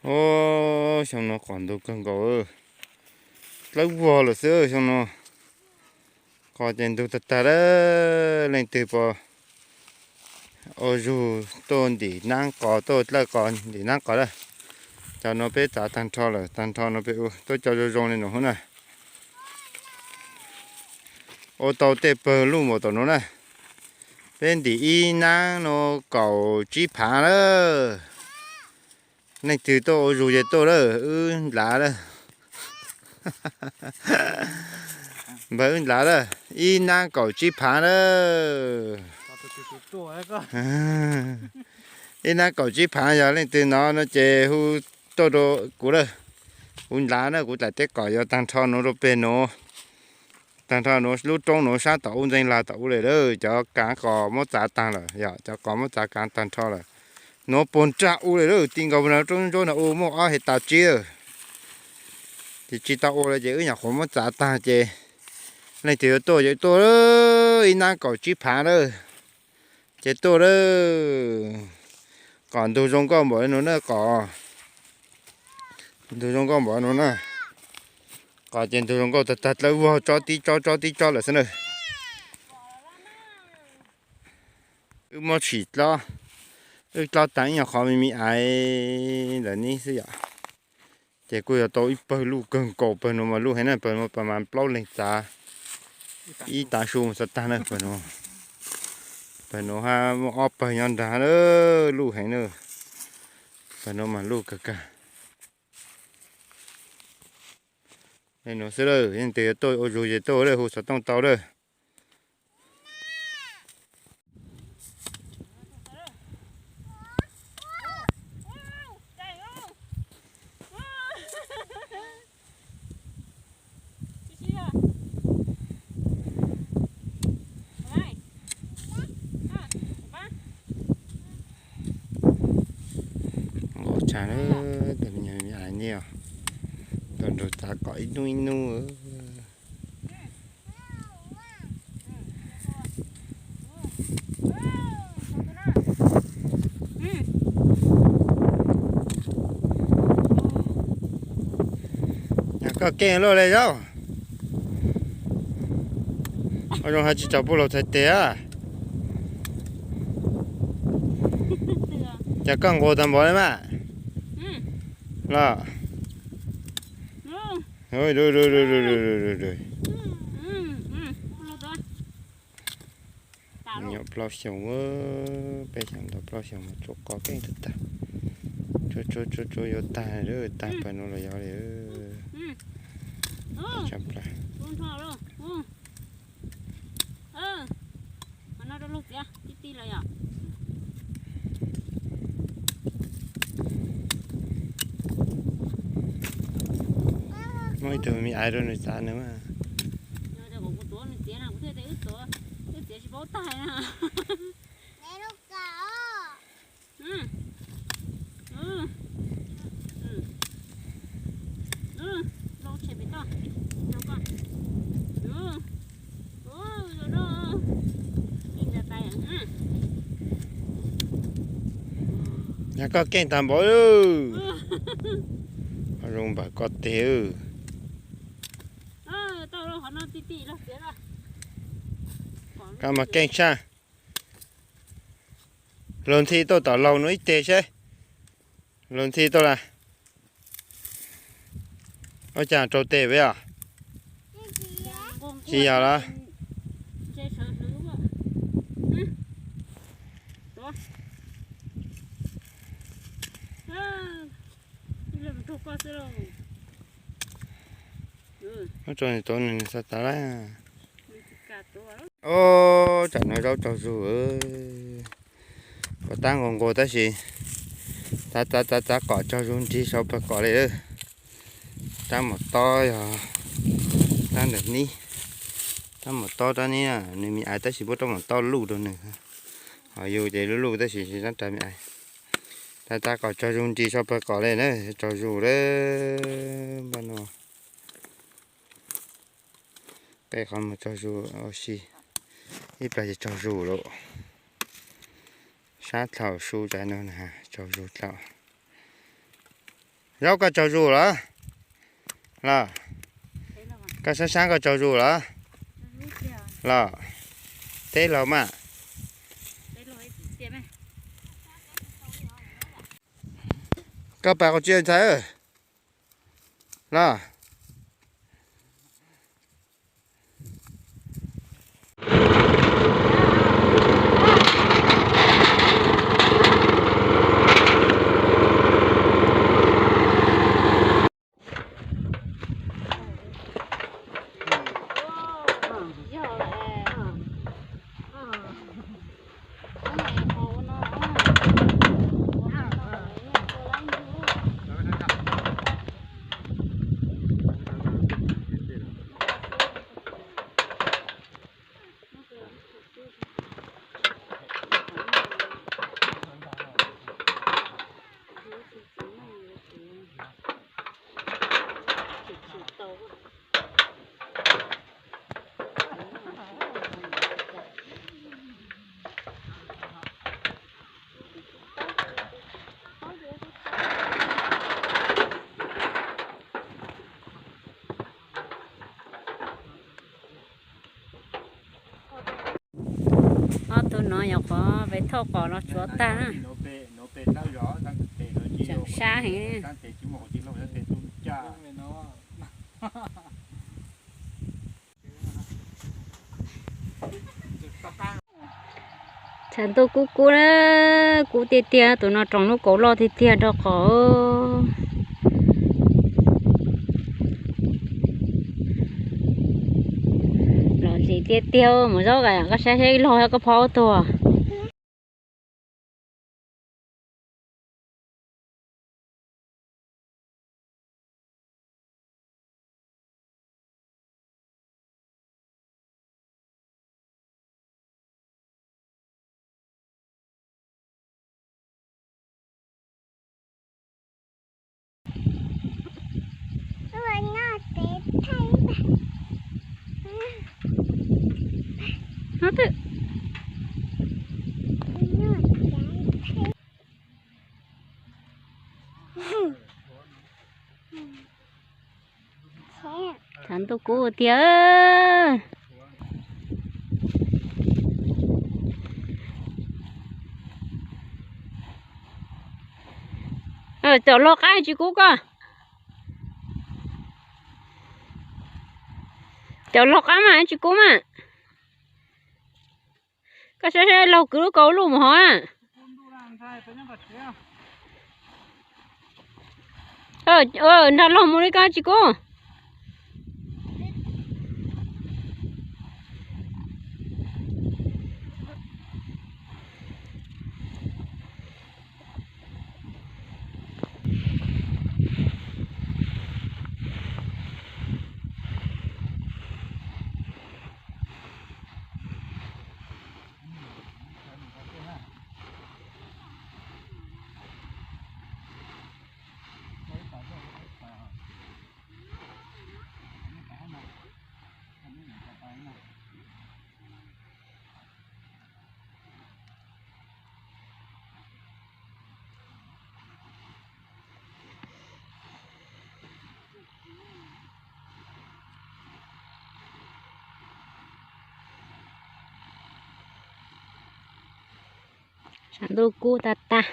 Ub, xyoo no qos ntug kawg nkaus, dlawb vog lawm xwb xyoo no. Qos ces ntug tag tag lawm, leej twg puas ua zug tuaj ntim nab qos, tuaj dlawb qos ntim nab qos lawm. Cov no peb txav tag nrho lawm, tag nrho no peb ua tuaj cov zoo zoo li no na. Ua tau tej pawg luj npaum tom no na. Peb ntim ib nab no kaum tsib phav lawm. Leej twg tuaj ua zug ces tuaj lawm, wb nlav lawm. Npawg wb nlav lawm, ib nab kaum tsib phav lawm. Ib nab kaum tsib phav, yog leej twg hnov no ces hu tuaj rau kuv lawm. Kuv nlav na, kuv tlaim teb qos yuav tag nrho nuav rau peg nuav. Tag nrho nuav lub roob nuav sab tom ub ntxeeg lag tom ub lawm, cov kaav qos muab txav tag lawm, yog cov qos muab txav kaav tag nrho lawm. Nuav puag nrag ub lawm, ti nkaus roob ntsuab no ua muaj ob hais tas tsib lawm. Ces tsis tau ua lawm ces wb nyuam qhuav muab txav tag ces leej twg yuav tuaj ces tuaj, ib nab kaum tsib phav lawm. Ces tuaj lawm. Qos ntug zoo nkauj npaum li no na, qos ntug zoo nkauj npaum no na. Qos ces ntug zoo nkauj tag tag, dlawb vog tsob tib tsob tsob tib tsob lawm xwb na. Wb muab tsim dlob, wb dlob tag ib nyuag qhov me me aiv ntawm neb xwb yom. Ces kuj yuav tau ib pawg luj kawg nkaus, pawg nuav mas luj heev na, pawg nuav pawg mas plaub leeg txav ib tav su mus xav tag na pawg nuav. Pawg nuav hab muaj ob pawg nyob nrag na, luj heev na. Pawg nuav mas luj kawg kawg. Nuav xwb lawm, leej twg yuav tuaj ua zug ces tuaj lawm, hu xov tooj tau lawm. Nkaus tshaj, tus me nyuam me aiv niaj tuaj nrug txav kom ib hnub ib hnub. Yog koj keej luaj li zaub. Ua zoo hab tsis tsaug puj laug txhais tes a. Cas koj nquag tag npaum li mas los. Nyuam plaub xyoos, peb xyoos ntau plaub xyoos mas tsuav qos keej tag tag. Tsuav tsuav tsuav tsuav yuav tag, tag pawg nuav los yog li. Muaj ib tug me aiv rau nws txav nws mas. Yog koj keej tag npaum, zoo npawg koj teg. Koj mas keej tshaj. Luag ntxhi tuaj tom laug nuav ib teg seb. Luag ntxhi tuaj lawm. Ua cas raug teg peb os? Tsis yog los? Muab tso nws tuav nws xav tag lawm. Ob, tsam no zaub tsaug zug. Kom tab nquag nquag tab sis txav txav txav txav kom tsaug zug nrig sau pawg kom li. Rab maum tob yog rab ntawm nib, rab maum tob rab nib, nws me aiv tab sis muab rab maum tob luj rau nws. Ho yus ces luj luj tab sis tsis tau rab me aiv. Txav txav kom tsaug zug nrig sau pawg kom li na, tsaug zug lawm npaj no. Qe qhov muag tsaug zug ua si, ib plag ces tsaug zug lawm. Sab dlhau su tsav no na, tsaug zug dlhau. Zaub koj tsaug zus los? Los, koj sab sab koj tsaug zus los? Los, teb laug mas. Koj pas qhov tsi ntxhais? Los. Ob tug no yog qhov pem thauj qos los tsuav tag na. Tseem sab heev. Tshav ntuj kub kub na, kub tiag tiag, tus no roos lub kaus loj tiag tiag rau qhov los zis tiag tiag. Mus zaub, koj saib saib log koj phob tuag. Tshav ntuj kub tiag. Cov log qab tsis kub koj. Cov log qab mas tsis kub mas. Koj saib saib laug kwv lub kaus luj mus hov. Nrog laug mus li koj tsis kub. Tshav ntuj kub tag tag.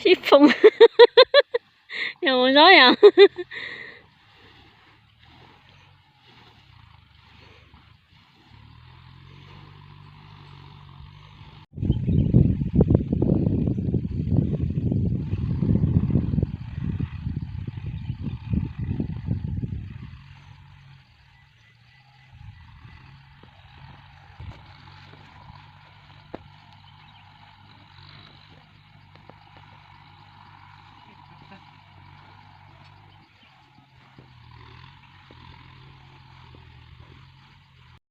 Sib foom. Yog mus zaub yom.